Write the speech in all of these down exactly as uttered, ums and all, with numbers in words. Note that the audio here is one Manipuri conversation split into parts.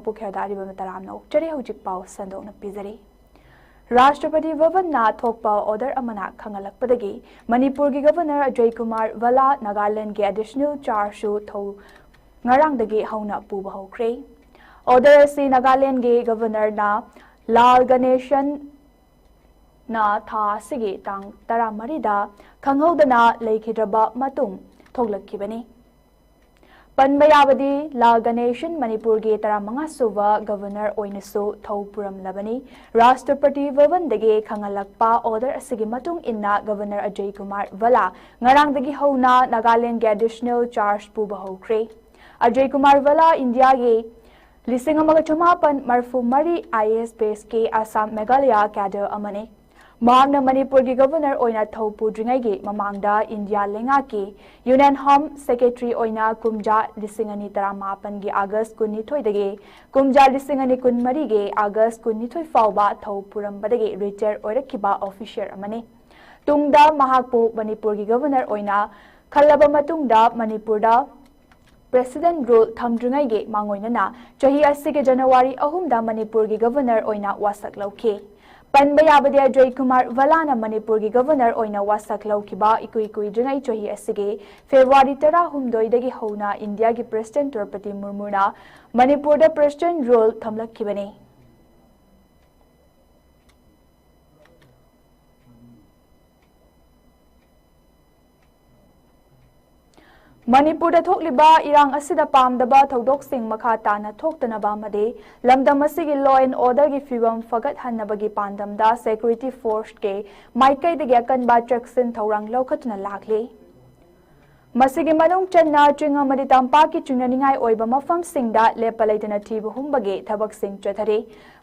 ꯄꯨꯈꯦꯜꯗ ꯑꯔꯤꯕ ꯃꯇꯔꯥꯝꯅ ꯑꯣꯛꯆꯔꯤ꯫ ꯍꯧꯖꯤꯛ ꯄꯥꯎ ꯁꯟꯗꯣꯛꯅ ꯄꯤꯖꯔꯤ꯫ ꯔꯥꯁꯇ꯭ꯔꯄꯇꯤ ꯚꯕꯟꯅ ꯊꯣꯛꯄ ꯑꯣꯔꯗꯔ ꯑꯃꯅ ꯈꯪꯍꯜꯂꯛꯄꯗꯒꯤ ꯃꯅꯤꯄꯨꯔꯒꯤ ꯒꯚꯔꯅꯔ ꯑꯖꯌ ꯀꯨꯃꯥꯔ ꯚꯂꯥ ꯅꯥꯒꯥꯂꯦꯟꯗꯒꯤ ꯑꯦꯗꯤꯁꯅꯦꯜ ꯆꯥꯔꯖꯁꯨ ꯊꯧ ꯉꯔꯥꯡꯗꯒꯤ ꯍꯧꯅ ꯄꯨꯕ ꯍꯧꯈ꯭ꯔꯦ꯫ ꯑꯣꯔꯗꯔ ꯑꯁꯤ ꯅꯥꯒꯥꯂꯦꯟꯗꯒꯤ ꯒꯚꯔꯅꯔꯅ ꯂꯥꯜ ꯒꯅꯦꯁꯟ ꯅ ꯊꯥ ꯑꯁꯤꯒꯤ ꯇꯥꯡ ꯇꯔꯥꯃꯔꯤꯗ ꯈꯪꯍꯧꯗꯅ ꯂꯩꯈꯤꯗ꯭ꯔꯕ ꯃꯇꯨꯡ ꯊꯣꯛꯂꯛꯈꯤꯕꯅꯤ꯫ ꯄꯟꯕ ꯌꯥꯕꯗꯤ, ꯂꯥꯜ ꯒꯅꯦꯁꯟ ꯃꯅꯤꯄꯨꯔꯒꯤ ꯇꯔꯥꯃꯉꯥ ꯁꯨꯕ ꯒꯚꯔꯅꯔ ꯑꯣꯏꯅꯁꯨ ꯊꯧ ꯄꯨꯔꯝꯂꯕꯅꯤ꯫ ꯔꯥꯁꯇ꯭ꯔꯄꯇꯤ ꯚꯕꯟꯗꯒꯤ ꯈꯪꯍꯜꯂꯛꯄ ꯑꯣꯔꯗꯔ ꯑꯁꯤꯒꯤ ꯃꯇꯨꯡ ꯏꯟꯅ ꯒꯚꯔꯅꯔ ꯑꯖꯌ ꯀꯨꯃꯥꯔ ꯚꯂꯥ ꯉꯔꯥꯡꯗꯒꯤ ꯍꯧꯅ ꯅꯥꯒꯥꯂꯦꯟꯗꯒꯤ ꯑꯦꯗꯤꯁꯅꯦꯜ ꯆꯥꯔꯖ ꯄꯨꯕ ꯍꯧꯈ꯭ꯔꯦ꯫ ꯑꯖꯌ ꯀꯨꯃꯥꯔ ꯚꯂꯥ ꯏꯟꯗꯤꯌꯥꯒꯤ ꯂꯤꯁꯤꯡ ꯑꯃꯒ ꯆꯃꯥꯄꯟ ꯃꯔꯐꯨ ꯃꯔꯤ ꯑꯥꯏ ꯑꯦ ꯑꯦꯁ ꯕꯦꯁꯀꯤ ꯑꯁꯥꯝ ꯃꯦꯘꯥꯂꯌꯥ ꯀꯦꯗꯔ ꯑꯃꯅꯤ꯫ ꯃꯍꯥꯛꯅ ꯃꯅꯤꯄꯨꯔꯒꯤ ꯒꯚꯔꯅꯔ ꯑꯣꯏꯅ ꯊꯧ ꯄꯨꯗ꯭ꯔꯤꯉꯩꯒꯤ ꯃꯃꯥꯡꯗ ꯏꯟꯗꯤꯌꯥ ꯂꯩꯉꯥꯛꯀꯤ ꯌꯨꯅꯤꯌꯟ ꯍꯣꯝ ꯁꯦꯀ꯭ꯔꯦꯇꯔꯤ ꯑꯣꯏꯅ ꯀꯨꯝꯖꯥ ꯂꯤꯁꯤꯡ ꯑꯅꯤ ꯇꯔꯥꯃꯥꯄꯟꯒꯤ ꯑꯥꯒꯁ ꯀꯨꯟꯅꯤꯊꯣꯏꯗꯒꯤ ꯀꯨꯝꯖꯥ ꯂꯤꯁꯤꯡ ꯑꯅꯤ ꯀꯨꯟꯃꯔꯤꯒꯤ ꯑꯥꯒꯁ ꯀꯨꯟꯅꯤꯊꯣꯏ ꯐꯥꯎꯕ ꯊꯧ ꯄꯨꯔꯝꯕꯗꯒꯤ ꯔꯤꯇꯥꯌꯔ ꯑꯣꯏꯔꯛꯈꯤꯕ ꯑꯣꯐꯤꯁꯔ ꯑꯃꯅꯤ꯫ ꯇꯨꯡꯗ ꯃꯍꯥꯛꯄꯨ ꯃꯅꯤꯄꯨꯔꯒꯤ ꯒꯚꯔꯅꯔ ꯑꯣꯏꯅ ꯈꯜꯂꯕ ꯃꯇꯨꯡꯗ ꯃꯅꯤꯄꯨꯔꯗ ꯄ꯭ꯔꯦꯁꯤꯗꯦꯟ ꯔꯨꯜ ꯊꯝꯗ꯭ꯔꯤꯉꯩꯒꯤ ꯃꯥꯡꯑꯣꯏꯅꯅ ꯆꯍꯤ ꯑꯁꯤꯒꯤ ꯖꯅꯋꯥꯔꯤ ꯑꯍꯨꯝꯗ ꯃꯅꯤꯄꯨꯔꯒꯤ ꯒꯚꯔꯅꯔ ꯑꯣꯏꯅ ꯋꯥꯁꯛ ꯂꯧꯈꯤ꯫ ꯄꯟꯕ ꯌꯥꯕꯗꯤ, ꯑꯖꯌ ꯀꯨꯃꯥꯔ ꯚꯂꯥꯅ ꯃꯅꯤꯄꯨꯔꯒꯤ ꯒꯚꯔꯅꯔ ꯑꯣꯏꯅ ꯋꯥꯁꯛ ꯂꯧꯈꯤꯕ ꯏꯀꯨꯏ ꯀꯨꯏꯗ꯭ꯔꯤꯉꯩ ꯆꯍꯤ ꯑꯁꯤꯒꯤ ꯐꯦꯕ꯭ꯔꯨꯋꯥꯔꯤ ꯇꯔꯥꯍꯨꯝꯗꯣꯏꯗꯒꯤ ꯍꯧꯅ ꯏꯟꯗꯤꯌꯥꯒꯤ ꯄ꯭ꯔꯦꯁꯤꯗꯦꯟ ꯗ꯭ꯔꯧꯄꯗꯤ ꯃꯨꯔꯃꯨꯅ ꯃꯅꯤꯄꯨꯔꯗ ꯄ꯭ꯔꯦꯁꯤꯗꯦꯟ ꯔꯨꯜ ꯊꯝꯂꯛꯈꯤꯕꯅꯤ꯫ ꯃꯅꯤꯄꯨꯔꯗ ꯊꯣꯛꯂꯤꯕ ꯏꯔꯥꯡ ꯑꯁꯤꯗ ꯄꯥꯝꯗꯕ ꯊꯧꯗꯣꯛꯁꯤꯡ ꯃꯈꯥ ꯇꯥꯅ ꯊꯣꯛꯇꯅꯕ ꯑꯃꯗꯤ ꯂꯝꯗꯝ ꯑꯁꯤꯒꯤ law and order ꯒꯤ ꯐꯤꯕꯝ ꯐꯒꯠꯍꯟꯅꯕꯒꯤ ꯄꯥꯟꯗꯝꯗ security force ꯀꯤ ꯃꯥꯏꯀꯩꯗꯒꯤ ꯑꯀꯟꯕ ꯆꯦꯛꯁꯤꯟ ꯊꯧꯔꯥꯡ ꯂꯧꯈꯠꯇꯨꯅ ꯂꯥꯛꯂꯤ꯫ ꯃꯁꯤꯒꯤ ꯃꯅꯨꯡ ꯆꯟꯅ ꯆꯤꯡ ꯑꯃꯗꯤ ꯇꯝꯄꯥꯛꯀꯤ ꯆꯤꯡꯅꯅꯤꯡꯉꯥꯏ ꯑꯣꯏꯕ ꯃꯐꯝꯁꯤꯡꯗ ꯂꯦꯞꯄ ꯂꯩꯇꯅ ꯊꯤꯕ ꯍꯨꯝꯕꯒꯤ ꯊꯕꯛꯁꯤꯡ ꯆꯠꯊꯔꯤ꯫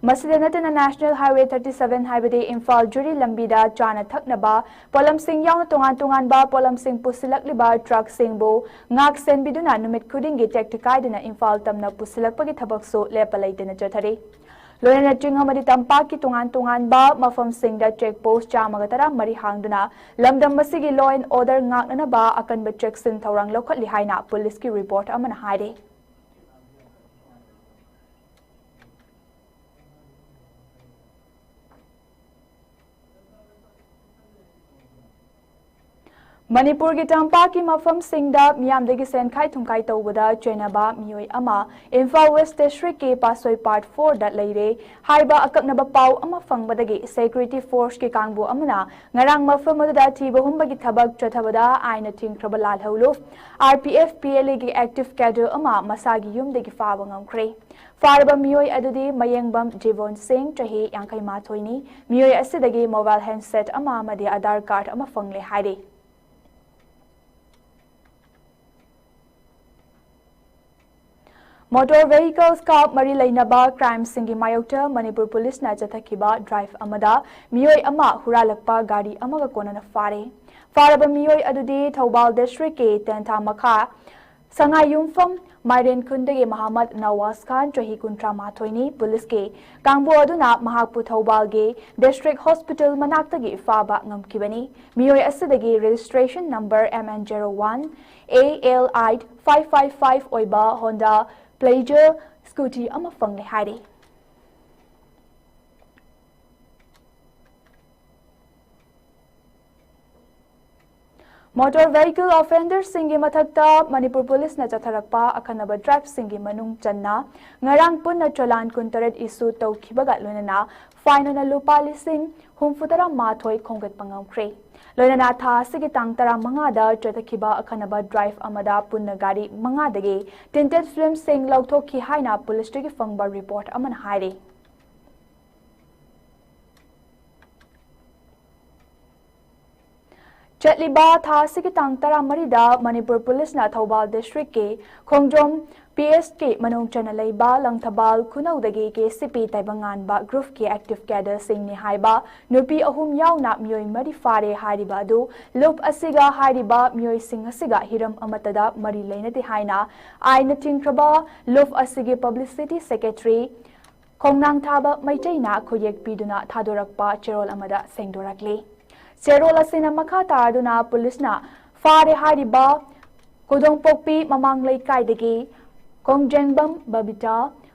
ꯃꯁꯤꯗ ꯅꯠꯇꯅ National Highway thirty seven ꯍꯥꯏꯕꯗꯤ ꯏꯝꯐꯥꯜ ꯖꯤꯔꯤ ꯂꯝꯕꯤꯗ ꯆꯥꯅ ꯊꯛꯅꯕ ꯄꯣꯠꯂꯝꯁꯤꯡ ꯌꯥꯎꯅ ꯇꯣꯉꯥꯟ ꯇꯣꯉꯥꯟꯕ ꯄꯣꯠꯂꯝꯁꯤꯡ ꯄꯨꯁꯤꯜꯂꯛꯂꯤꯕ ꯇ꯭ꯔꯛꯁꯤꯡꯕꯨ ꯉꯥꯛ ꯁꯦꯟꯕꯤꯗꯨꯅ ꯅꯨꯃꯤꯠ ꯈꯨꯗꯤꯡꯒꯤ ꯇꯦꯛꯇ ꯀꯥꯏꯗꯅ ꯏꯝꯐꯥꯜ ꯇꯝꯅ ꯄꯨꯁꯤꯜꯂꯛꯄꯒꯤ ꯊꯕꯛꯁꯨ ꯂꯦꯞꯄ ꯂꯩꯇꯅ ꯆꯠꯊꯔꯤ꯫ ꯂꯣꯏꯅꯅ ꯆꯤꯡ ꯑꯃꯗꯤ ꯇꯝꯄꯥꯛꯀꯤ ꯇꯣꯉꯥꯟ ꯇꯣꯉꯥꯟꯕ ꯃꯐꯝꯁꯤꯡꯗ check post ꯆꯥꯝꯃꯒ ꯇꯔꯥꯃꯔꯤ ꯍꯥꯡꯗꯨꯅ ꯂꯝꯗꯝ ꯑꯁꯤꯒꯤ law and order ꯉꯥꯛꯅꯅꯕ ꯑꯀꯟꯕ ꯆꯦꯛꯁꯤꯟ ꯊꯧꯔꯥꯡ ꯂꯧꯈꯠꯂꯤ ꯍꯥꯏꯅ ꯄꯨꯂꯤꯁꯀꯤ report ꯑꯃꯅ ꯍꯥꯏꯔꯤ꯫ ꯃꯅꯤꯄꯨꯔꯒꯤ ꯇꯝꯄꯥꯛꯀꯤ ꯃꯐꯝꯁꯤꯡꯗ ꯃꯤꯌꯥꯝꯗꯒꯤ ꯁꯦꯟꯈꯥꯏ ꯊꯨꯝꯈꯥꯏ ꯇꯧꯕꯗ ꯆꯦꯟꯅꯕ ꯃꯤꯑꯣꯏ ꯑꯃ ꯏꯝꯐꯥꯜ ꯋꯦꯁ ꯗꯤꯁꯇ꯭ꯔꯤꯛꯀꯤ ꯄꯥꯁꯣꯏ ꯄꯥꯔꯠ ꯐꯣꯔꯗ ꯂꯩꯔꯦ ꯍꯥꯏꯕ ꯑꯀꯛꯅꯕ ꯄꯥꯎ ꯑꯃ ꯐꯪꯕꯗꯒꯤ ꯁꯦꯀ꯭ꯌꯨꯔꯤꯇꯤ ꯐꯣꯔꯁꯀꯤ ꯀꯥꯡꯕꯨ ꯑꯃꯅ ꯉꯔꯥꯡ ꯃꯐꯝ ꯑꯗꯨꯗ ꯊꯤꯕ ꯍꯨꯝꯕꯒꯤ ꯊꯕꯛ ꯆꯠꯊꯕꯗ ꯑꯥꯏꯟꯅ ꯊꯤꯡꯈ꯭ꯔꯕ ꯂꯥꯜꯍꯧꯂꯨꯞ, RPF PLAꯒꯤ ꯑꯦꯛꯇꯤꯚ ꯀꯦꯗꯔ ꯑꯃ ꯃꯁꯥꯒꯤ ꯌꯨꯝꯗꯒꯤ ꯐꯥꯕ ꯉꯝꯈ꯭ꯔꯦ꯫ ꯐꯥꯔꯕ ꯃꯤꯑꯣꯏ ꯑꯗꯨꯗꯤ ꯃꯌꯦꯡꯕꯝ ꯖꯤꯕꯣꯟ ꯁꯤꯡ, ꯆꯍꯤ ꯌꯥꯡꯈꯩ ꯃꯥꯊꯣꯏꯅꯤ꯫ ꯃꯤꯑꯣꯏ ꯑꯁꯤꯗꯒꯤ ꯃꯣꯕꯥꯏꯜ ꯍꯦꯟꯁꯦꯠ ꯑꯃ ꯑꯃꯗꯤ ꯑꯙꯥꯔ ꯀꯥꯔꯗ ꯑꯃ ꯐꯪꯂꯦ ꯍꯥꯏꯔꯤ꯫ ꯃꯣꯇꯣꯔ ꯚꯦꯍꯤꯀꯜꯁꯀ ꯃꯔꯤ ꯂꯩꯅꯕ ꯀ꯭ꯔꯥꯏꯝꯁꯤꯡꯒꯤ ꯃꯥꯌꯣꯛꯇ ꯃꯅꯤꯄꯨꯔ ꯄꯨꯂꯤꯁꯅ ꯆꯠꯊꯈꯤꯕ ꯗ꯭ꯔꯥꯏꯚ ꯑꯃꯗ ꯃꯤꯑꯣꯏ ꯑꯃ ꯍꯨꯔꯥꯜꯂꯛꯄ ꯒꯥꯔꯤ ꯑꯃꯒ ꯀꯣꯟꯅꯅ ꯐꯥꯔꯦ꯫ ꯐꯥꯔꯕ ꯃꯤꯑꯣꯏ ꯑꯗꯨꯗꯤ ꯊꯧꯕꯥꯜ ꯗꯤꯁꯇ꯭ꯔꯤꯛꯀꯤ ꯇꯦꯟꯊꯥ ꯃꯈꯥ ꯁꯉꯥꯏꯌꯨꯝꯐꯝ ꯃꯥꯏꯔꯦꯟ ꯈꯨꯟꯗꯒꯤ ꯃꯍꯥꯃꯠ ꯅꯋꯥꯖ ꯈꯥꯟ, ꯆꯍꯤ ꯀꯨꯟꯊ꯭ꯔꯥ ꯃꯥꯊꯣꯏꯅꯤ꯫ ꯄꯨꯂꯤꯁꯀꯤ ꯀꯥꯡꯕꯨ ꯑꯗꯨꯅ ꯃꯍꯥꯛꯄꯨ ꯊꯧꯕꯥꯜꯒꯤ ꯗꯤꯁꯇ꯭ꯔꯤꯛ ꯍꯣꯁꯄꯤꯇꯥꯜ ꯃꯅꯥꯛꯇꯒꯤ ꯐꯥꯕ ꯉꯝꯈꯤꯕꯅꯤ꯫ ꯃꯤꯑꯣꯏ ꯑꯁꯤꯗꯒꯤ registration number MN zero one AL eight five five five ꯑꯣꯏꯕ ꯍꯣꯟꯗꯥ ꯄ꯭ꯂꯦꯖꯔ ꯁ꯭ꯀꯨꯇꯤ ꯑꯃ ꯐꯪꯂꯦ ꯍꯥꯏꯔꯤ꯫ ꯃꯣꯇꯣꯔ ꯚꯦꯍꯤꯀꯜ ꯑꯣꯐꯦꯟꯗꯔꯁꯤꯡꯒꯤ ꯃꯊꯛꯇ ꯃꯅꯤꯄꯨꯔ ꯄꯨꯂꯤꯁꯅ ꯆꯠꯊꯔꯛꯄ ꯑꯈꯟꯅꯕ ꯗ꯭ꯔꯥꯏꯚꯁꯤꯡꯒꯤ ꯃꯅꯨꯡ ꯆꯟꯅ ꯉꯔꯥꯡ ꯄꯨꯟꯅ ꯆꯂꯥꯟ ꯀꯨꯟꯇꯔꯦꯠ ꯏꯁꯨ ꯇꯧꯈꯤꯕꯒ ꯂꯣꯏꯅꯅ ꯐꯥꯏꯟ ꯑꯣꯏꯅ ꯂꯨꯄꯥ ꯂꯤꯁꯤꯡ ꯍꯨꯝꯐꯨꯇꯔꯥ ꯃꯥꯊꯣꯏ ꯈꯣꯝꯒꯠꯄ ꯉꯝꯈ꯭ꯔꯦ꯫ ꯂꯣꯏꯅꯅ ꯊꯥ ꯑꯁꯤꯒꯤ ꯇꯥꯡ ꯇꯔꯥꯃꯉꯥꯗ ꯆꯠꯊꯈꯤꯕ ꯑꯈꯟꯅꯕ ꯗ꯭ꯔꯥꯏꯚ ꯑꯃꯗ ꯄꯨꯟꯅ ꯒꯥꯔꯤ ꯃꯉꯥꯗꯒꯤ ꯇꯤꯟꯇꯦꯠ ꯐꯤꯜꯝꯁꯤꯡ ꯂꯧꯊꯣꯛꯈꯤ ꯍꯥꯏꯅ ꯄꯨꯂꯤꯁꯇꯒꯤ ꯐꯪꯕ ꯔꯤꯄꯣꯔꯠ ꯑꯃꯅ ꯍꯥꯏꯔꯤ꯫ ꯆꯠꯂꯤꯕ ꯊꯥ ꯑꯁꯤꯒꯤ ꯇꯥꯡ ꯇꯔꯥꯃꯔꯤꯗ ꯃꯅꯤꯄꯨꯔ ꯄꯨꯂꯤꯁꯅ ꯊꯧꯕꯥꯜ ꯗꯤꯁꯇ꯭ꯔꯤꯛꯀꯤ ꯈꯣꯡꯖꯣꯝ PSꯀꯤ ꯃꯅꯨꯡ ꯆꯟꯅ ꯂꯩꯕ ꯂꯪꯊꯕꯥꯜ ꯈꯨꯅꯧꯗꯒꯤ KCP ꯇꯥꯏꯕꯪꯉꯥꯟꯕ ꯒ꯭ꯔꯨꯞꯀꯤ ꯑꯦꯛꯇꯤꯚ ꯀꯦꯗꯔꯁꯤꯡꯅꯤ ꯍꯥꯏꯕ ꯅꯨꯄꯤ ꯑꯍꯨꯝ ꯌꯥꯎꯅ ꯃꯤꯑꯣꯏ ꯃꯔꯤ ꯐꯥꯔꯦ ꯍꯥꯏꯔꯤꯕ ꯑꯗꯨ ꯂꯨꯞ ꯑꯁꯤꯒ ꯍꯥꯏꯔꯤꯕ ꯃꯤꯑꯣꯏꯁꯤꯡ ꯑꯁꯤꯒ ꯍꯤꯔꯝ ꯑꯃꯠꯇꯗ ꯃꯔꯤ ꯂꯩꯅꯗꯦ ꯍꯥꯏꯅ ꯑꯥꯏꯟꯅ ꯊꯤꯡꯈ꯭ꯔꯕ ꯂꯨꯞ ꯑꯁꯤꯒꯤ ꯄꯕ꯭ꯂꯤꯁꯤꯇꯤ ꯁꯦꯀ꯭ꯔꯦꯇꯔꯤ ꯈꯣꯡꯅꯥꯡꯊꯥꯕ ꯃꯩꯇꯩꯅ ꯈꯨꯌꯦꯛ ꯄꯤꯗꯨꯅ ꯊꯥꯗꯣꯔꯛꯄ ꯆꯦꯔꯣꯜ ꯑꯃꯗ ꯁꯦꯡꯗꯣꯔꯛꯂꯤ꯫ ꯆꯦꯔꯣꯜ ꯑꯁꯤꯅ ꯃꯈꯥ ꯇꯥꯗꯨꯅ ꯄꯨꯂꯤꯁꯅ ꯐꯥꯔꯦ ꯍꯥꯏꯔꯤꯕ ꯀꯣꯗꯣꯡꯄꯣꯛꯄꯤ ꯃꯃꯥꯡ ꯂꯩꯀꯥꯏꯗꯒꯤ ꯈꯣꯡꯖꯦꯡꯕꯝ ꯕꯕꯤꯇꯥ,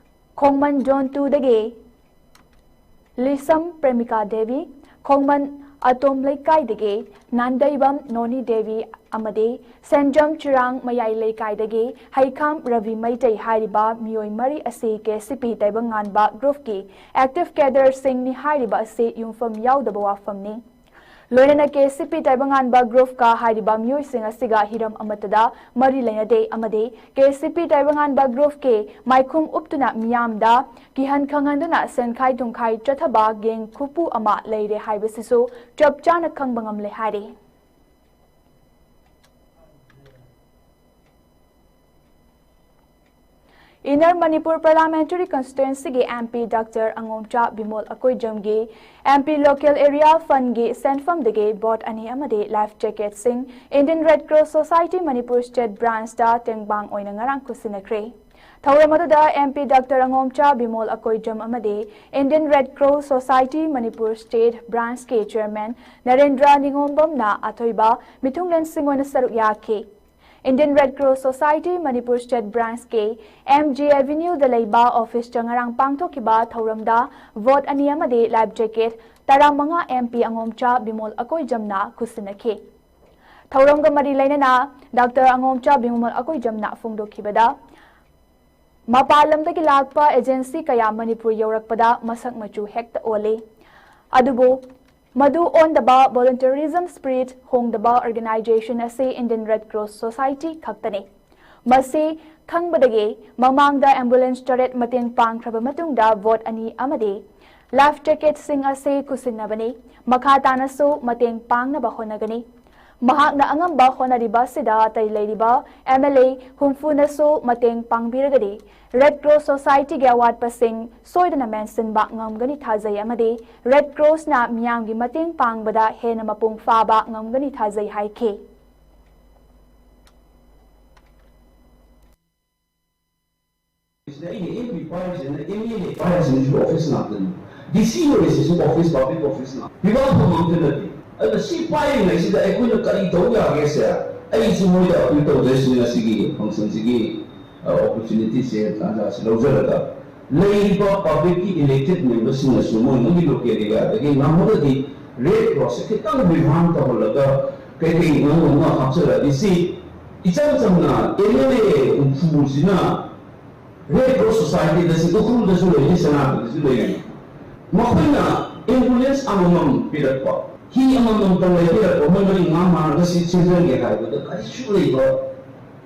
ꯈꯣꯡꯃꯟ ꯖꯣꯟ ꯇꯨꯗꯒꯤ ꯂꯤꯁꯝ ꯄ꯭ꯔꯦꯃꯤꯀꯥ ꯗꯦꯕꯤ, ꯈꯣꯡꯃꯟ ꯑꯇꯣꯝ ꯂꯩꯀꯥꯏꯗꯒꯤ ꯅꯥꯟꯗꯩꯕꯝ ꯅꯣꯅꯤ ꯗꯦꯕꯤ ꯑꯃꯗꯤ ꯁꯦꯟꯖꯝ ꯆꯤꯔꯥꯡ ꯃꯌꯥꯏ ꯂꯩꯀꯥꯏꯗꯒꯤ ꯍꯩꯈꯥꯝ ꯔꯕꯤ ꯃꯩꯇꯩ ꯍꯥꯏꯔꯤꯕ ꯃꯤꯑꯣꯏ ꯃꯔꯤ ꯑꯁꯤ ꯀꯦ ꯁꯤ ꯄꯤ ꯇꯥꯏꯕꯪꯉꯥꯟꯕ ꯒ꯭ꯔꯨꯞꯀꯤ ꯑꯦꯛꯇꯤꯚ ꯀꯦꯗꯔꯁꯤꯡꯅꯤ ꯍꯥꯏꯔꯤꯕ ꯑꯁꯤ ꯌꯨꯝꯐꯝ ꯌꯥꯎꯗꯕ ꯋꯥꯐꯝꯅꯤ꯫ ꯂꯣꯏꯅꯅ ꯀꯦ ꯁꯤ ꯄꯤ ꯇꯥꯏꯕꯪꯉꯥꯟꯕ ꯒ꯭ꯔꯨꯞꯀ ꯍꯥꯏꯔꯤꯕ ꯃꯤꯑꯣꯏꯁꯤꯡ ꯑꯁꯤꯒ ꯍꯤꯔꯝ ꯑꯃꯠꯇꯗ ꯃꯔꯤ ꯂꯩꯅꯗꯦ ꯑꯃꯗꯤ ꯀꯦ ꯁꯤ ꯄꯤ ꯇꯥꯏꯕꯪꯉꯥꯟꯕ ꯒ꯭ꯔꯨꯞꯀꯤ ꯃꯥꯏꯈꯨꯝ ꯎꯞꯇꯨꯅ ꯃꯤꯌꯥꯝꯗ ꯀꯤꯍꯟ ꯈꯪꯍꯟꯗꯨꯅ ꯁꯦꯟꯈꯥꯏ ꯊꯨꯝꯈꯥꯏ ꯆꯠꯊꯕ ꯒꯦꯡ ꯈꯨꯄꯨ ꯑꯃ ꯂꯩꯔꯦ ꯍꯥꯏꯕꯁꯤꯁꯨ ꯆꯞ ꯆꯥꯅ ꯈꯪꯕ ꯉꯝꯂꯦ ꯍꯥꯏꯔꯤ꯫ ꯏꯟꯅꯔ ꯃꯅꯤꯄꯨꯔ ꯄꯥꯔꯂꯤꯌꯥꯃꯦꯟꯇꯔꯤ ꯀꯟꯁꯇꯤꯇ꯭ꯋꯦꯟꯁꯤꯒꯤ M P doctor Angomcha Bimol ꯑꯀꯣꯏꯖꯝꯒꯤ ꯑꯦꯝ ꯄꯤ ꯂꯣꯀꯦꯜ ꯑꯦꯔꯤꯌꯥ ꯐꯟꯒꯤ ꯁꯦꯟꯐꯝꯗꯒꯤ ꯕꯣꯠ ꯑꯅꯤ ꯑꯃꯗꯤ ꯂꯥꯏꯐ ꯖꯦꯀꯦꯠꯁꯤꯡ Indian red cross society Manipur state ꯕ꯭ꯔꯥꯟꯁꯇ ꯇꯦꯡꯕꯥꯡ ꯑꯣꯏꯅ ꯉꯔꯥꯡ ꯈꯨꯠꯁꯤꯟꯅꯈ꯭ꯔꯦ꯫ ꯊꯧꯔꯝ ꯑꯗꯨꯗ M P doctor Angomcha Bimol ꯑꯀꯣꯏꯖꯝ ꯑꯃꯗꯤ Indian red cross society Manipur state ꯕ꯭ꯔꯥꯟꯁꯀꯤ ꯆꯤꯌꯔꯃꯦꯟ ꯅꯔꯦꯟꯗ꯭ꯔ ꯅꯤꯉꯣꯝꯕꯝꯅ ꯑꯊꯣꯏꯕ ꯃꯤꯊꯨꯡꯂꯦꯟꯁꯤꯡ ꯑꯣꯏꯅ ꯁꯔꯨꯛ ꯌꯥꯈꯤ꯫ Indian red cross society Manipur state ꯕ꯭ꯔꯥꯟꯁꯀꯤ ꯑꯦꯝ ꯖꯤ ꯑꯦꯚꯦꯅ꯭ꯌꯨꯗ ꯂꯩꯕ ꯑꯣꯐꯤꯁꯇ ꯉꯔꯥꯡ ꯄꯥꯡꯊꯣꯛꯈꯤꯕ ꯊꯧꯔꯝꯗ ꯚꯣꯠ ꯑꯅꯤ ꯑꯃꯗꯤ ꯂꯥꯏꯐ ꯖꯦꯀꯦꯠ ꯇꯔꯥꯃꯉꯥ ꯑꯦꯝ ꯄꯤ ꯑꯉꯣꯝꯆꯥ ꯕꯤꯃꯣꯜ ꯑꯀꯣꯏꯖꯝꯅ ꯈꯨꯠꯁꯤꯟꯅꯈꯤ꯫ ꯊꯧꯔꯝꯒ ꯃꯔꯤ ꯂꯩꯅꯅ ꯗꯥꯛꯇꯔ ꯑꯉꯣꯝꯆꯥ ꯕꯤꯃꯣꯜ ꯑꯀꯣꯏꯖꯝꯅ ꯐꯣꯡꯗꯣꯛꯈꯤꯕꯗ, ꯃꯄꯥꯟ ꯂꯝꯗꯒꯤ ꯂꯥꯛꯄ ꯑꯦꯖꯦꯟꯁꯤ ꯀꯌꯥ ꯃꯅꯤꯄꯨꯔ ꯌꯧꯔꯛꯄꯗ ꯃꯁꯛ ꯃꯆꯨ ꯍꯦꯛꯇ ꯑꯣꯜꯂꯤ꯫ ꯑꯗꯨꯕꯨ ꯃꯗꯨ ꯑꯣꯟꯗꯕ, ꯚꯣꯂꯨꯟꯇꯔꯤꯖꯝ ꯁ꯭ꯄꯤꯔꯤꯠ ꯍꯣꯡꯗꯕ ꯑꯣꯔꯒꯅꯥꯏꯖꯦꯁꯟ ꯑꯁꯤ ꯏꯟꯗꯤꯌꯟ ꯔꯦꯗ ꯀ꯭ꯔꯣꯁ ꯁꯣꯁꯥꯏꯇꯤ ꯈꯛꯇꯅꯤ꯫ ꯃꯁꯤ ꯈꯪꯕꯗꯒꯤ ꯃꯃꯥꯡꯗ ꯑꯦꯝꯕꯨꯂꯦꯟꯁ ꯇꯔꯦꯠ ꯃꯇꯦꯡ ꯄꯥꯡꯈ꯭ꯔꯕ ꯃꯇꯨꯡꯗ ꯚꯣꯠ ꯑꯅꯤ ꯑꯃꯗꯤ ꯂꯥꯏꯐ ꯖꯦꯀꯦꯠꯁꯤꯡ ꯑꯁꯤ ꯈꯨꯠꯁꯤꯟꯅꯕꯅꯤ꯫ ꯃꯈꯥ ꯇꯥꯅꯁꯨ ꯃꯇꯦꯡ ꯄꯥꯡꯅꯕ ꯍꯣꯠꯅꯒꯅꯤ꯫ ꯃꯍꯥꯛꯅ ꯑꯉꯝꯕ ꯍꯣꯠꯅꯔꯤꯕ ꯑꯁꯤꯗ ꯑꯇꯩ ꯂꯩꯔꯤꯕ ꯑꯦꯝ ꯑꯦꯜ ꯑꯦ ꯍꯨꯝꯐꯨꯅꯁꯨ ꯃꯇꯦꯡ ꯄꯥꯡꯕꯤꯔꯒꯗꯤ ꯔꯦꯗ ꯀ꯭ꯔꯣꯁ ꯁꯣꯁꯥꯏꯇꯤꯒꯤ ꯑꯋꯥꯠꯄꯁꯤꯡ ꯁꯣꯏꯗꯅ ꯃꯦꯟꯁꯤꯟꯕ ꯉꯝꯒꯅꯤ ꯊꯥꯖꯩ ꯑꯃꯗꯤ ꯔꯦꯗ ꯀ꯭ꯔꯣꯁꯅ ꯃꯤꯌꯥꯝꯒꯤ ꯃꯇꯦꯡ ꯄꯥꯡꯕꯗ ꯍꯦꯟꯅ ꯃꯄꯨꯡ ꯐꯥꯕ ꯉꯝꯒꯅꯤ ꯊꯥꯖꯩ ꯍꯥꯏꯈꯤ꯫ ꯁꯤꯗ ꯑꯩꯅ ꯑꯦꯝ ꯄꯤ ꯄꯥꯏꯔꯤꯁꯤꯅ ꯑꯦꯝ ꯑꯦꯜ ꯑꯦ ꯄꯥꯏꯔꯤꯁꯤꯅꯁꯨ ꯑꯣꯐꯤꯁ ꯉꯥꯛꯇꯅꯤ, ꯗꯤ ꯁꯤ ꯑꯣꯏꯔꯤꯁꯤꯁꯨ ꯑꯣꯐꯤꯁ, ꯄꯕ꯭ꯂꯤꯛ ꯑꯣꯐꯤꯁ ꯉꯥꯛꯇ, ꯃꯤꯋꯥ ꯐꯝ ꯑꯝꯇ ꯅꯠꯇꯦ꯫ ꯑꯗꯨꯅ ꯁꯤ ꯄꯥꯏꯔꯤꯉꯩꯁꯤꯗ ꯑꯩꯈꯣꯏꯅ ꯀꯔꯤ ꯇꯧ ꯌꯥꯒꯦꯁꯦ ꯑꯩꯁꯨ ꯃꯣꯏꯗ ꯑꯄꯤꯜ ꯇꯧꯖꯔꯤꯁꯤꯅꯤ꯫ ꯉꯁꯤꯒꯤ ꯐꯪꯁꯟꯁꯤꯒꯤ ꯑꯣꯄꯣꯔꯆꯨꯅꯤꯇꯤꯁꯦ, ꯇꯥꯟꯖꯥꯁꯦ ꯂꯧꯖꯔꯒ ꯂꯩꯔꯤꯕ ꯄꯕ꯭ꯂꯤꯛꯀꯤ ꯏꯂꯦꯛꯇꯦꯗ ꯃꯦꯝꯕꯔꯁꯤꯡꯅꯁꯨ ꯃꯣꯏ ꯃꯣꯏꯒꯤ ꯂꯣꯀꯦꯜ ꯑꯦꯔꯤꯌꯥꯗꯒꯤ ꯉꯝꯃꯒꯗꯤ Red Cross ꯁꯦ ꯈꯤꯇꯪ ꯔꯤꯐꯣꯔꯝ ꯇꯧꯍꯜꯂꯒ ꯀꯩꯀꯩ ꯉꯝ ꯉꯝꯕ ꯍꯥꯞꯆꯔꯛꯑꯗꯤ, ꯁꯤ ꯏꯆꯝ ꯆꯝꯅ ꯑꯦꯝ ꯑꯦꯜ ꯑꯦ ꯍꯨꯝꯐꯨꯁꯤꯅ Red Cross Society ꯗ ꯁꯤ ꯎꯈ꯭ꯔꯨꯜꯗꯁꯨ ꯂꯩꯔꯤ, ꯁꯦꯅꯥꯄꯇꯤꯗꯁꯨ ꯂꯩꯔꯤ꯫ ꯃꯈꯣꯏꯅ ꯑꯦꯝꯕꯨꯂꯦꯟꯁ ꯑꯃꯃꯝ ꯄꯤꯔꯛꯄ, ꯍꯤ ꯑꯃꯃꯝꯇꯪ ꯂꯩꯕꯤꯔꯛꯄ, ꯃꯣꯏ ꯃꯔꯤ ꯃꯉꯥ ꯃꯥꯟꯅꯒ ꯁꯤ ꯁꯦꯝꯖꯔꯒꯦ ꯍꯥꯏꯕꯗ ꯀꯔꯤꯁꯨ ꯂꯩꯕ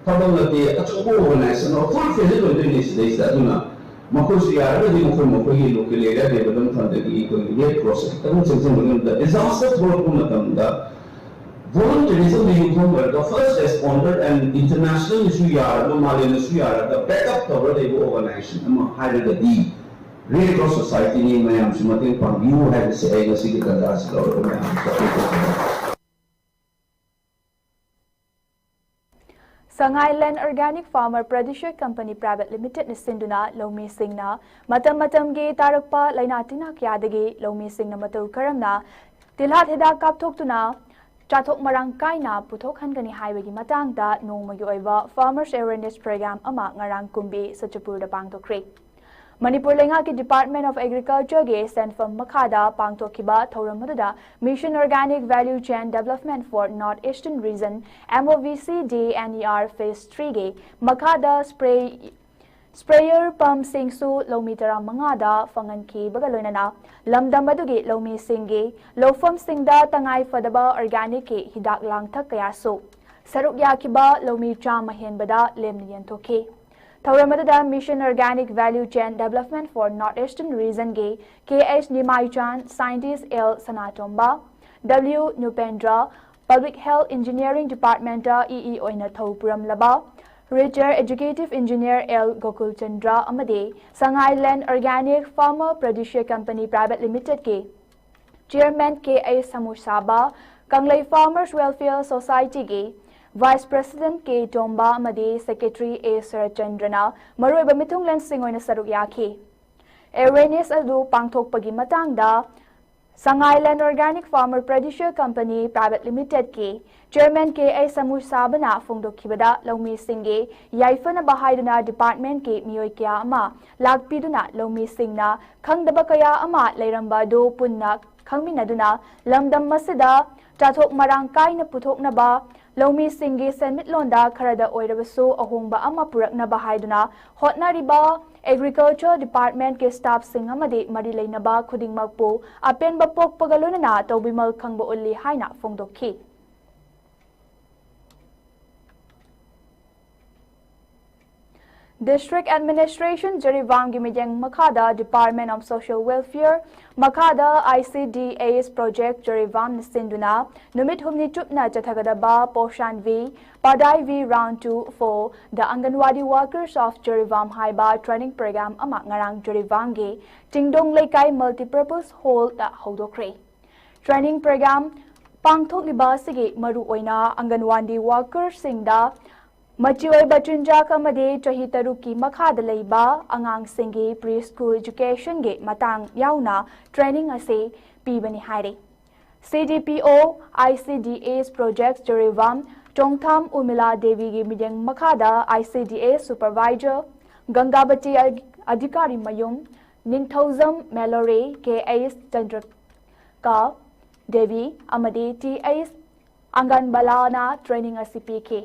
ꯊꯕꯛ ꯅꯠꯇꯦ꯫ ꯑꯆꯧꯕ ꯑꯣꯔꯒꯅꯥꯏꯖꯦꯁꯟ ꯑꯃ ꯐꯨꯜ ꯐ꯭ꯂꯦꯖ ꯑꯣꯏꯗꯣꯏꯅꯦ ꯁꯤꯗꯩꯁꯤꯗ꯫ ꯑꯗꯨꯅ ꯃꯈꯣꯏꯁꯨ ꯌꯥꯔꯒꯗꯤ ꯃꯈꯣꯏ ꯃꯈꯣꯏꯒꯤ ꯂꯣꯀꯦꯜ ꯑꯦꯔꯤꯌꯥ ꯗꯦꯕꯂꯞꯃꯦꯟ ꯐꯟꯗꯒꯤ ꯑꯩꯈꯣꯏꯒꯤ ꯔꯦꯗ ꯀ꯭ꯔꯣꯁ ꯈꯤꯇꯪ ꯆꯪꯁꯤꯟꯕ ꯉꯝꯗ, ꯗꯤꯖꯥꯁꯇꯔ ꯊꯣꯛꯂꯛꯄ ꯃꯇꯝꯗ ꯚꯣꯂꯨꯟꯇꯔꯤꯖꯝꯗ ꯌꯨꯝꯐꯝ ꯑꯣꯏꯔꯒ ꯐꯥꯔꯁ ꯔꯦꯁꯄꯣꯟꯗꯔ ꯑꯦꯟ ꯏꯟꯇꯔꯅꯦꯁꯅꯦꯜꯅꯁꯨ ꯌꯥꯔꯕ, ꯃꯥꯂꯦꯝꯅꯁꯨ ꯌꯥꯔꯒ ꯕꯦꯛꯑꯞ ꯇꯧꯔ ꯂꯩꯕ ꯑꯣꯔꯒꯅꯥꯏꯖꯦꯁꯟ ꯑꯃ ꯍꯥꯏꯔꯒꯗꯤ ꯔꯦꯗ ꯀ꯭ꯔꯣꯁ ꯁꯣꯁꯥꯏꯇꯤꯅꯤ꯫ ꯃꯌꯥꯝꯁꯨ ꯃꯇꯦꯡ ꯄꯥꯡꯕꯤꯌꯨ ꯍꯥꯏꯕꯁꯦ ꯑꯩ ꯉꯁꯤꯒꯤ ꯇꯥꯟꯖꯥ ꯑꯁꯤꯗ ꯂꯧꯔꯒ ꯃꯌꯥꯝꯁꯨ ꯑꯄꯤꯛꯄ ꯁꯉꯥꯏ ꯂꯦꯟ organic farmer producer company private ꯂꯤꯃꯤꯇꯦꯗꯅ ꯁꯤꯟꯗꯨꯅ ꯂꯧꯃꯤꯁꯤꯡꯅ ꯃꯇꯝ ꯃꯇꯝꯒꯤ ꯇꯥꯔꯛꯄ ꯂꯥꯏꯅꯥ ꯇꯤꯟꯅꯥ ꯀꯌꯥꯗꯒꯤ ꯂꯧꯃꯤꯁꯤꯡꯅ ꯃꯇꯧ ꯀꯔꯝꯅ ꯇꯤꯜꯍꯥꯠ ꯍꯤꯗꯥꯛ ꯀꯥꯞꯊꯣꯛꯇꯨꯅ ꯆꯥꯊꯣꯛ ꯃꯔꯥꯡ ꯀꯥꯏꯅ ꯄꯨꯊꯣꯛꯍꯟꯒꯅꯤ ꯍꯥꯏꯕꯒꯤ ꯃꯇꯥꯡꯗ ꯅꯣꯡꯃꯒꯤ ꯑꯣꯏꯕ ꯐꯥꯔꯃꯔꯁ ꯑꯦꯋꯦꯔꯅꯦꯁ ꯄ꯭ꯔꯣꯒ꯭ꯔꯥꯝ ꯑꯃ ꯉꯔꯥꯡ ꯀꯨꯝꯕꯤ ꯁꯆꯨꯄꯨꯔꯗ ꯄꯥꯡꯊꯣꯛꯈ꯭ꯔꯦ꯫ ꯃꯅꯤꯄꯨꯔ ꯂꯩꯉꯥꯛꯀꯤ Department of Agriculture ꯒꯤ ꯁꯦꯟꯐꯝ ꯃꯈꯥꯗ ꯄꯥꯡꯊꯣꯛꯈꯤꯕ ꯊꯧꯔꯝ ꯑꯗꯨꯗ Mission Organic Value Chain Development for North Eastern Region, M O V C D N E R Phase three ꯒꯤ ꯃꯈꯥꯗ ꯁ꯭ꯄ꯭ꯔꯦ ꯁ꯭ꯄ꯭ꯔꯦꯌꯔ ꯄꯝꯁꯤꯡꯁꯨ ꯂꯧꯃꯤ ꯇꯔꯥꯃꯉꯥꯗ ꯐꯪꯍꯟꯈꯤꯕꯒ ꯂꯣꯏꯅꯅ ꯂꯝꯗꯝ ꯑꯗꯨꯒꯤ ꯂꯧꯃꯤꯁꯤꯡꯒꯤ ꯂꯧꯐꯝꯁꯤꯡꯗ ꯇꯉꯥꯏ ꯐꯗꯕ ꯑꯣꯔꯒꯥꯅꯤꯛꯀꯤ ꯍꯤꯗꯥꯛ ꯂꯥꯡꯊꯛ ꯀꯌꯥꯁꯨ ꯁꯔꯨꯛ ꯌꯥꯈꯤꯕ ꯂꯧꯃꯤ ꯆꯥꯝꯃ ꯍꯦꯟꯕꯗ ꯂꯦꯝꯅ ꯌꯦꯟꯊꯣꯛꯈꯤ꯫ ꯊꯧꯔꯝ ꯑꯗꯨꯗ Mission Organic Value Chain Development for North Eastern Region ꯒꯤ K H ꯅꯤꯃꯥꯏꯆꯥꯟ, Scientist L ꯁꯅꯥꯇꯣꯝꯕ, W ꯅꯨꯄꯦꯟꯗ꯭ꯔ, Public Health Engineering Department ꯇ E E ꯑꯣꯏꯅ ꯊꯧ ꯄꯨꯔꯝꯂꯕ Retired Executive Engineer L ꯒꯣꯀꯨꯜꯆꯟꯗ꯭ꯔ ꯑꯃꯗꯤ ꯁꯉꯥꯏ ꯂꯦꯟ organic farmer producer company private ꯂꯤꯃꯤꯇꯦꯗꯀꯤ Chairman K A ꯁꯃꯨꯁꯥꯕ, ꯀꯪꯂꯩ Farmers Welfare Society ꯒꯤ Vice President K ꯇꯣꯝꯕ ꯑꯃꯗꯤ Secretary A ꯁꯔꯠꯆꯟꯗ꯭ꯔꯅ ꯃꯔꯨꯑꯣꯏꯕ ꯃꯤꯊꯨꯡꯂꯦꯟꯁꯤꯡ ꯑꯣꯏꯅ ꯁꯔꯨꯛ ꯌꯥꯈꯤ꯫ ꯑꯦꯋꯦꯔꯅꯦꯁ ꯑꯗꯨ ꯄꯥꯡꯊꯣꯛꯄꯒꯤ ꯃꯇꯥꯡꯗ ꯁꯉꯥꯏ ꯂꯦꯟ organic farmer producer company private ꯂꯤꯃꯤꯇꯦꯗꯀꯤ Chairman K A ꯁꯃꯨꯁꯥꯕꯅ ꯐꯣꯡꯗꯣꯛꯈꯤꯕꯗ, ꯂꯧꯃꯤꯁꯤꯡꯒꯤ ꯌꯥꯏꯐꯅꯕ ꯍꯥꯏꯗꯨꯅ department ꯀꯤ ꯃꯤꯑꯣꯏ ꯀꯌꯥ ꯑꯃ ꯂꯥꯛꯄꯤꯗꯨꯅ ꯂꯧꯃꯤꯁꯤꯡꯅ ꯈꯪꯗꯕ ꯀꯌꯥ ꯑꯃ ꯂꯩꯔꯝꯕ ꯑꯗꯨ ꯄꯨꯟꯅ ꯈꯪꯃꯤꯟꯅꯗꯨꯅ ꯂꯝꯗꯝ ꯑꯁꯤꯗ ꯆꯥꯊꯣꯛ ꯃꯔꯥꯡ ꯀꯥꯏꯅ ꯄꯨꯊꯣꯛꯅꯕ, ꯂꯧꯃꯤꯁꯤꯡꯒꯤ ꯁꯦꯟꯃꯤꯠꯂꯣꯟꯗ ꯈꯔꯗ ꯑꯣꯏꯔꯕꯁꯨ ꯑꯍꯣꯡꯕ ꯑꯃ ꯄꯨꯔꯛꯅꯕ ꯍꯥꯏꯗꯨꯅ ꯍꯣꯠꯅꯔꯤꯕ Agriculture Department ꯀꯤ staff ꯁꯤꯡ ꯑꯃꯗꯤ ꯃꯔꯤ ꯂꯩꯅꯕ ꯈꯨꯗꯤꯡꯃꯛꯄꯨ ꯑꯄꯦꯟꯕ ꯄꯣꯛꯄꯒ ꯂꯣꯏꯅꯅ ꯇꯧꯕꯤꯃꯜ ꯈꯪꯕ ꯎꯠꯂꯤ ꯍꯥꯏꯅ ꯐꯣꯡꯗꯣꯛꯈꯤ꯫ District Administration ꯖꯤꯔꯤꯕꯥꯝꯒꯤ ꯃꯤꯠꯌꯦꯡ ꯃꯈꯥꯗ Department of Social Welfare ꯃꯈꯥꯗ I C D S Project ꯖꯤꯔꯤꯕꯥꯝꯅ ꯁꯤꯟꯗꯨꯅ ꯅꯨꯃꯤꯠ ꯍꯨꯝꯅꯤ ꯆꯨꯞꯅ ꯆꯠꯊꯒꯗꯕ Poshan Bhi, Padhai Bhi Round two for the Anganwadi Workers of Jiribam ꯍꯥꯏꯕ training program ꯑꯃ ꯉꯔꯥꯡ ꯖꯤꯔꯤꯕꯥꯝꯒꯤ ꯆꯤꯡꯗꯣꯡ ꯂꯩꯀꯥꯏ Multipurpose Hall ꯗ ꯍꯧꯗꯣꯛꯈ꯭ꯔꯦ꯫ Training program ꯄꯥꯡꯊꯣꯛꯂꯤꯕ ꯑꯁꯤꯒꯤ ꯃꯔꯨꯑꯣꯏꯅ ꯑꯪꯒꯟꯋꯥꯗꯤ worker ꯁꯤꯡꯗ ꯃꯆꯤ ꯑꯣꯏꯕ ꯆꯤꯟꯖꯥꯛ ꯑꯃꯗꯤ ꯆꯍꯤ ꯇꯔꯨꯛꯀꯤ ꯃꯈꯥꯗ ꯂꯩꯕ ꯑꯉꯥꯡꯁꯤꯡꯒꯤ pre school education ꯒꯤ ꯃꯇꯥꯡ ꯌꯥꯎꯅ training ꯑꯁꯤ ꯄꯤꯕꯅꯤ ꯍꯥꯏꯔꯤ꯫ C D P O I C D S Project Jiribam ꯆꯣꯡꯊꯥꯝ ꯎꯃꯤꯂꯥ ꯗꯦꯕꯤꯒꯤ ꯃꯤꯠꯌꯦꯡ ꯃꯈꯥꯗ I C D S Supervisor ꯒꯪꯒꯥꯕꯇꯤ ꯑ-, ꯑꯙꯤꯀꯥꯔꯤ ꯃꯌꯨꯝ, ꯅꯤꯡꯊꯧꯖꯝ ꯃꯦꯂꯣꯔꯤ, K H ꯆꯟꯗ꯭ꯔꯀꯥ ꯗꯦꯕꯤ ꯑꯃꯗꯤ T H ꯑꯪꯒꯟꯕꯂꯥꯅ training ꯑꯁꯤ ꯄꯤꯈꯤ꯫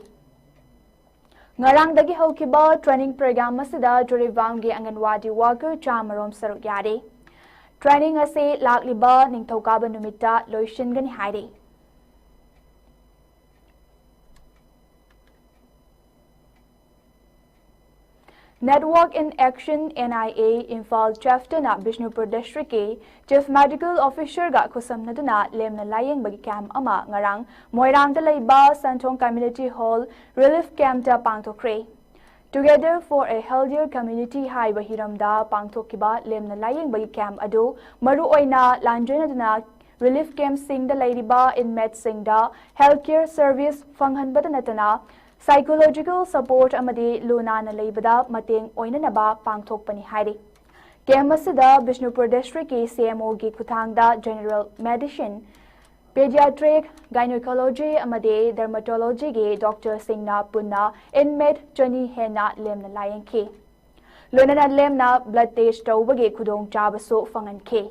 ꯉꯔꯥꯡꯗꯒꯤ ꯍꯧꯈꯤꯕ training program ꯑꯁꯤꯗ ꯖꯤꯔꯤꯕꯥꯝꯒꯤ ꯑꯪꯒꯟꯋꯥꯗꯤ worker ꯆꯥꯝꯃꯔꯣꯝ ꯁꯔꯨꯛ ꯌꯥꯔꯤ꯫ Training ꯑꯁꯤ ꯂꯥꯛꯂꯤꯕ ꯅꯤꯡꯊꯧꯀꯥꯕ ꯅꯨꯃꯤꯠꯇ ꯂꯣꯏꯁꯤꯟꯒꯅꯤ ꯍꯥꯏꯔꯤ꯫ Network in Action, N I A, Imphal chapter ꯅ ꯕꯤꯁꯅꯨꯄꯨꯔ district ꯀꯤ Chief Medical Officer ꯒ ꯈꯨꯠꯁꯝꯅꯗꯨꯅ ꯂꯦꯝꯅ ꯂꯥꯌꯦꯡꯕꯒꯤ camp ꯑꯃ ꯉꯔꯥꯡ ꯃꯣꯏꯔꯥꯡꯗ ꯂꯩꯕ ꯁꯟꯊꯣꯡ Community Hall Relief Camp ꯇ ꯄꯥꯡꯊꯣꯛꯈ꯭ꯔꯦ꯫ Together for a Healthier Community ꯍꯥꯏꯕ ꯍꯤꯔꯝꯗ ꯄꯥꯡꯊꯣꯛꯈꯤꯕ ꯂꯦꯝꯅ ꯂꯥꯌꯦꯡꯕꯒꯤ camp ꯑꯗꯨ ꯃꯔꯨꯑꯣꯏꯅ ꯂꯥꯟꯖꯦꯟꯅꯗꯨꯅ relief camp ꯁꯤꯡꯗ ꯂꯩꯔꯤꯕ inmate ꯁꯤꯡꯗ health care service ꯐꯪꯍꯟꯕꯇ ꯅꯠꯇꯅ psychological support ꯑꯃꯗꯤ ꯂꯨ ꯅꯥꯟꯅ ꯂꯩꯕꯗ ꯃꯇꯦꯡ ꯑꯣꯏꯅꯅꯕ ꯄꯥꯡꯊꯣꯛꯄꯅꯤ ꯍꯥꯏꯔꯤ꯫ Camp ꯑꯁꯤꯗ ꯕꯤꯁꯅꯨꯄꯨꯔ district ꯀꯤ C M O ꯒꯤ ꯈꯨꯠꯊꯥꯡꯗ General Medicine, Pediatric, Gynecology ꯑꯃꯗꯤ Dermatology ꯒꯤ doctor ꯁꯤꯡꯅ ꯄꯨꯟꯅ inmate ꯆꯅꯤ ꯍꯦꯟꯅ ꯂꯦꯝꯅ ꯂꯥꯌꯦꯡꯈꯤ꯫ ꯂꯣꯏꯅꯅ ꯂꯦꯝꯅ blood test ꯇꯧꯕꯒꯤ ꯈꯨꯗꯣꯡꯆꯥꯕꯁꯨ ꯐꯪꯍꯟꯈꯤ꯫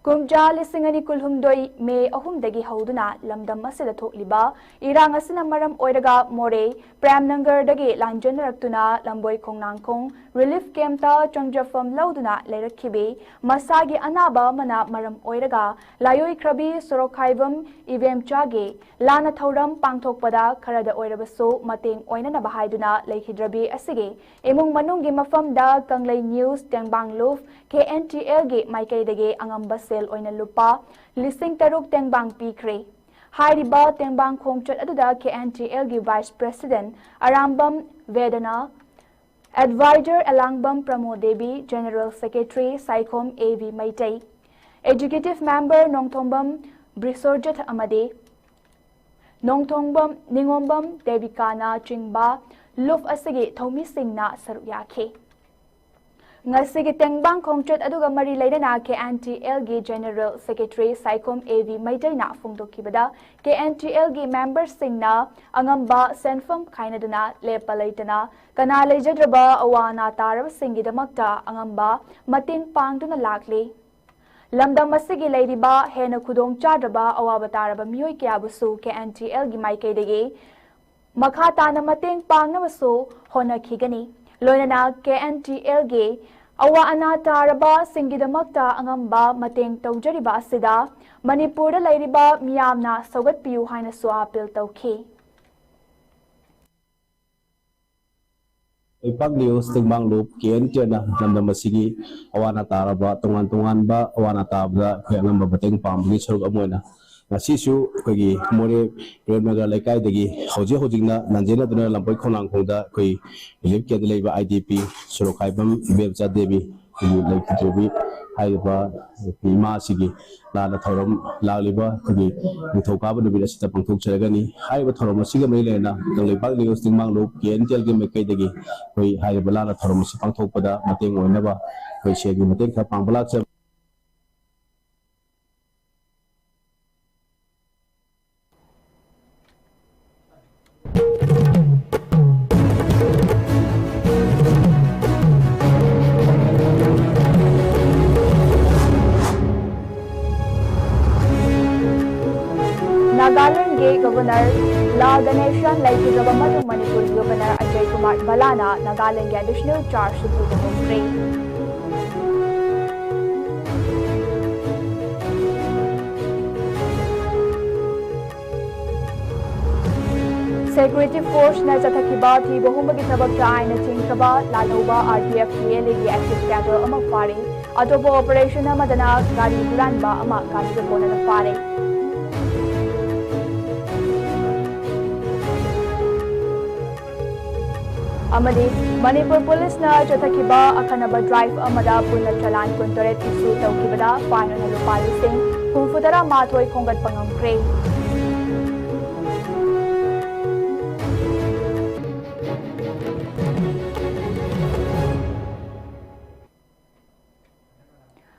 ꯀꯨꯝꯖꯥ ꯂꯤꯁꯤꯡ ꯑꯅꯤ ꯀꯨꯟꯍꯨꯝꯗꯣꯏ ꯃꯦ ꯑꯍꯨꯝꯗꯒꯤ ꯍꯧꯗꯨꯅ ꯂꯝꯗꯝ ꯑꯁꯤꯗ ꯊꯣꯛꯂꯤꯕ ꯏꯔꯥꯡ ꯑꯁꯤꯅ ꯃꯔꯝ ꯑꯣꯏꯔꯒ ꯃꯣꯔꯦ ꯄ꯭ꯔꯦꯝꯅꯒꯔꯗꯒꯤ ꯂꯥꯟꯖꯦꯟꯅꯔꯛꯇꯨꯅ ꯂꯝꯕꯣꯏ ꯈꯣꯡꯅꯥꯡꯈꯣꯡ ꯔꯤꯂꯤꯐ ꯀꯦꯝꯞꯇ ꯆꯪꯖꯐꯝ ꯂꯧꯗꯨꯅ ꯂꯩꯔꯛꯈꯤꯕꯤ ꯃꯁꯥꯒꯤ ꯑꯅꯥꯕ ꯑꯃꯅ ꯃꯔꯝ ꯑꯣꯏꯔꯒ ꯂꯥꯏꯑꯣꯏꯈ꯭ꯔꯕꯤ ꯁꯣꯔꯣꯛꯈꯥꯏꯕꯝ ꯏꯕꯦꯝꯆꯥꯒꯤ ꯂꯥꯟꯅ ꯊꯧꯔꯝ ꯄꯥꯡꯊꯣꯛꯄꯗ ꯈꯔꯗ ꯑꯣꯏꯔꯕꯁꯨ ꯃꯇꯦꯡ ꯑꯣꯏꯅꯅꯕ ꯍꯥꯏꯗꯨꯅ ꯂꯩꯈꯤꯗ꯭ꯔꯕꯤ ꯑꯁꯤꯒꯤ ꯏꯃꯨꯡ ꯃꯅꯨꯡꯒꯤ ꯃꯐꯝꯗ ꯀꯪꯂꯩ ꯅ꯭ꯌꯨꯁ ꯇꯦꯡꯕꯥꯡ ꯂꯨꯞ ꯀꯦ ꯑꯦꯟ ꯇꯤ ꯑꯦꯜꯒꯤ ꯃꯥꯏꯀꯩꯗꯒꯤ ꯑꯉꯝꯕ ꯁꯦꯜ ꯑꯣꯏꯅ ꯂꯨꯄꯥ ꯂꯤꯁꯤꯡ ꯇꯔꯨꯛ ꯇꯦꯡꯕꯥꯡ ꯄꯤꯈ꯭ꯔꯦ꯫ ꯍꯥꯏꯔꯤꯕ ꯇꯦꯡꯕꯥꯡ ꯈꯣꯡꯆꯠ ꯑꯗꯨꯗ ꯀꯦ ꯑꯦꯟ ꯇꯤ ꯑꯦꯜꯒꯤ ꯚꯥꯏꯁ ꯄ꯭ꯔꯦꯁꯤꯗꯦꯟꯠ ꯑꯔꯥꯝꯕꯝ ꯚꯦꯗꯅ, adviser Elangbam Pramod Devi, general secretary Saikhom A V Meitei, executive member Nongthombam Brisorjit ꯑꯃꯗꯤ ꯅꯣꯡꯊꯣꯡꯕꯝ, ꯅꯤꯉꯣꯝꯕꯝ ꯗꯦꯕꯤꯀꯥꯅ ꯆꯤꯡꯕ ꯂꯨꯞ ꯑꯁꯤꯒꯤ ꯊꯧꯃꯤꯁꯤꯡꯅ ꯁꯔꯨꯛ ꯌꯥꯈꯤ꯫ ꯉꯁꯤꯒꯤ ꯇꯦꯡꯕꯥꯡ ꯈꯣꯡꯆꯠ ꯑꯗꯨꯒ ꯃꯔꯤ ꯂꯩꯅꯅ ꯀꯦ ꯑꯦꯟ ꯇꯤ ꯑꯦꯜꯒꯤ general secretary Saikhom A V ꯃꯩꯇꯩꯅ ꯐꯣꯡꯗꯣꯛꯈꯤꯕꯗ, ꯀꯦ ꯑꯦꯟ ꯇꯤ ꯑꯦꯜꯒꯤ ꯃꯦꯝꯕꯔꯁꯤꯡꯅ ꯑꯉꯝꯕ ꯁꯦꯟꯐꯝ ꯈꯥꯏꯅꯗꯨꯅ ꯂꯦꯞꯄ ꯂꯩꯇꯅ ꯀꯅꯥ ꯂꯩꯖꯗ꯭ꯔꯕ ꯑꯋꯥ ꯑꯅꯥ ꯇꯥꯔꯕꯁꯤꯡꯒꯤꯗꯃꯛꯇ ꯑꯉꯝꯕ ꯃꯇꯦꯡ ꯄꯥꯡꯗꯨꯅ ꯂꯥꯛꯂꯤ꯫ ꯂꯝꯗꯝ ꯑꯁꯤꯒꯤ ꯂꯩꯔꯤꯕ ꯍꯦꯟꯅ ꯈꯨꯗꯣꯡ ꯆꯥꯗ꯭ꯔꯕ ꯑꯋꯥꯕ ꯇꯥꯔꯕ ꯃꯤꯑꯣꯏ ꯀꯌꯥꯕꯨꯁꯨ ꯀꯦ ꯑꯦꯟ ꯇꯤ ꯑꯦꯜꯒꯤ ꯃꯥꯏꯀꯩꯗꯒꯤ ꯃꯈꯥ ꯇꯥꯅ ꯃꯇꯦꯡ ꯄꯥꯡꯅꯕꯁꯨ ꯍꯣꯠꯅꯈꯤꯒꯅꯤ꯫ ꯂꯣꯏꯅꯅ ꯀꯦ ꯑꯦꯟ ꯇꯤ ꯑꯦꯜꯒꯤ ꯑꯋꯥ ꯑꯅꯥ ꯇꯥꯔꯕꯁꯤꯡꯒꯤꯗꯃꯛꯇ ꯑꯉꯝꯕ ꯃꯇꯦꯡ ꯇꯧꯖꯔꯤꯕ ꯑꯁꯤꯗ ꯃꯅꯤꯄꯨꯔꯗ ꯂꯩꯔꯤꯕ ꯃꯤꯌꯥꯝꯅ ꯁꯧꯒꯠꯄꯤꯌꯨ ꯍꯥꯏꯅꯁꯨ ꯑꯥꯄꯤꯜ ꯇꯧꯈꯤ꯫ ꯂꯩꯄꯥꯛ ꯅ꯭ꯌꯨꯁ ꯇꯦꯡꯕꯥꯡ ꯂꯨꯞ ꯀꯦ ꯑꯦꯟ ꯇꯤ ꯑꯦꯜꯅ ꯂꯝꯗꯝ ꯑꯁꯤꯒꯤ ꯑꯋꯥ ꯑꯅꯥ ꯇꯥꯔꯕ, ꯇꯣꯉꯥꯟ ꯇꯣꯉꯥꯟꯕ ꯑꯋꯥ ꯑꯅꯥ ꯇꯥꯕꯗ ꯑꯩꯈꯣꯏ ꯑꯉꯝꯕ ꯃꯇꯦꯡ ꯄꯥꯡꯕꯒꯤ ꯁꯔꯨꯛ ꯑꯃ ꯑꯣꯏꯅ ꯉꯁꯤꯁꯨ ꯑꯩꯈꯣꯏꯒꯤ ꯃꯣꯔꯦ ꯄ꯭ꯔꯦꯝꯅꯒꯔ ꯂꯩꯀꯥꯏꯗꯒꯤ ꯍꯧꯖꯤꯛ ꯍꯧꯖꯤꯛꯅ ꯂꯥꯟꯖꯦꯟꯅꯗꯨꯅ ꯂꯝꯕꯣꯏ ꯈꯣꯡꯅꯥꯡꯈꯣꯡꯗ ꯑꯩꯈꯣꯏ ꯔꯤꯂꯤꯐ ꯀꯦꯝꯞꯇ ꯂꯩꯕ ꯑꯥꯏ ꯗꯤ ꯄꯤ ꯁꯣꯔꯣꯛꯈꯥꯏꯕꯝ ꯏꯕꯦꯝꯆꯥ ꯗꯦꯕꯤ ꯑꯩꯈꯣꯏꯒꯤ ꯂꯩꯈꯤꯗ꯭ꯔꯕꯤ ꯍꯥꯏꯔꯤꯕ ꯏꯃꯥꯁꯤꯒꯤ ꯂꯥꯟꯅ ꯊꯧꯔꯝ ꯂꯥꯛꯂꯤꯕ ꯑꯩꯈꯣꯏꯒꯤ ꯅꯤꯡꯊꯧꯀꯥꯕ ꯅꯨꯃꯤꯠ ꯑꯁꯤꯗ ꯄꯥꯡꯊꯣꯛꯆꯔꯒꯅꯤ꯫ ꯍꯥꯏꯔꯤꯕ ꯊꯧꯔꯝ ꯑꯁꯤꯒ ꯃꯔꯤ ꯂꯩꯅꯅ ꯀꯪꯂꯩꯄꯥꯛ ꯅ꯭ꯌꯨꯁ ꯇꯦꯡꯕꯥꯡ ꯂꯨꯞ ꯀꯦ ꯑꯦꯟ ꯇꯤ ꯑꯦꯜꯒꯤ ꯃꯥꯏꯀꯩꯗꯒꯤ ꯑꯩꯈꯣꯏ ꯍꯥꯏꯔꯤꯕ ꯂꯥꯟꯅ ꯊꯧꯔꯝ ꯑꯁꯤ ꯄꯥꯡꯊꯣꯛꯄꯗ ꯃꯇꯦꯡ ꯑꯣꯏꯅꯕ ꯑꯩꯈꯣꯏ ꯁꯦꯜꯒꯤ ꯃꯇꯦꯡ ꯈꯔ ꯄꯥꯡꯕ ꯂꯥꯛꯆꯕ꯫ ꯂꯥ ꯒꯅꯦꯁꯟ ꯂꯩꯈꯤꯗ꯭ꯔꯕ ꯃꯇꯨꯡ ꯃꯅꯤꯄꯨꯔꯒꯤ ꯒꯕꯔꯅꯔ ꯑꯖꯌ ꯀꯨꯃꯥꯔ ꯚꯜꯂꯥꯅ ꯅꯥꯒꯥꯂꯦꯟꯒꯤ ꯑꯦꯗꯤꯁꯅꯦꯜ ꯆꯥꯔꯖꯁꯨ ꯄꯨꯕ ꯍꯧꯈ꯭ꯔꯦ꯫ ꯁꯦꯀ꯭ꯌꯨꯔꯤꯇꯤ ꯐꯣꯔꯁꯅ ꯆꯠꯊꯈꯤꯕ ꯊꯤꯕ ꯍꯨꯝꯕꯒꯤ ꯊꯕꯛꯇ ꯑꯥꯏꯟꯅ ꯆꯤꯡꯈ꯭ꯔꯕ ꯂꯥꯜꯍꯧꯕ RPF KLAꯒꯤ ꯑꯦꯛꯇꯤꯚ ꯀꯦꯗꯔ ꯑꯃ ꯐꯥꯔꯦ꯫ ꯑꯇꯣꯞꯄ ꯑꯣꯄꯔꯦꯁꯟ ꯑꯃꯗꯅ ꯒꯥꯔꯤ ꯍꯨꯔꯥꯟꯕ ꯑꯃ ꯒꯥꯔꯤꯒ ꯀꯣꯟꯅꯅ ꯐꯥꯔꯦ꯫ ꯑꯃꯗꯤ ꯃꯅꯤꯄꯨꯔ ꯄꯨꯂꯤꯁꯅ ꯆꯠꯊꯈꯤꯕ ꯑꯈꯟꯅꯕ ꯗ꯭ꯔꯥꯏꯚ ꯑꯃꯗ ꯄꯨꯟꯅ ꯆꯂꯥꯟ ꯀꯨꯟꯇꯔꯦꯠ ꯏꯁꯨ ꯇꯧꯈꯤꯕꯗ ꯐꯥꯏꯟ ꯑꯣꯏꯅ ꯂꯨꯄꯥ ꯂꯤꯁꯤꯡ ꯍꯨꯝꯐꯨꯇꯔꯥ ꯃꯥꯊꯣꯏ ꯈꯣꯝꯒꯠꯄ ꯉꯝꯈ꯭ꯔꯦ꯫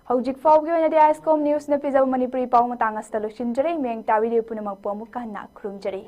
ꯍꯧꯖꯤꯛ ꯐꯥꯎꯒꯤ ꯑꯣꯏꯅꯗꯤ ꯑꯥꯏꯁꯀꯣꯝ ꯅ꯭ꯌꯨꯁꯅ ꯄꯤꯖꯕ ꯃꯅꯤꯄꯨꯔꯤ ꯄꯥꯎ ꯃꯇꯥꯡ ꯑꯁꯤꯗ ꯂꯣꯏꯁꯤꯟꯖꯔꯦ꯫ ꯃꯌꯦꯡ ꯇꯥꯕꯤꯔꯤꯕ ꯄꯨꯝꯅꯃꯛꯄꯨ ꯑꯃꯨꯛꯀ ꯍꯟꯅ ꯈꯨꯔꯨꯝꯖꯔꯤ꯫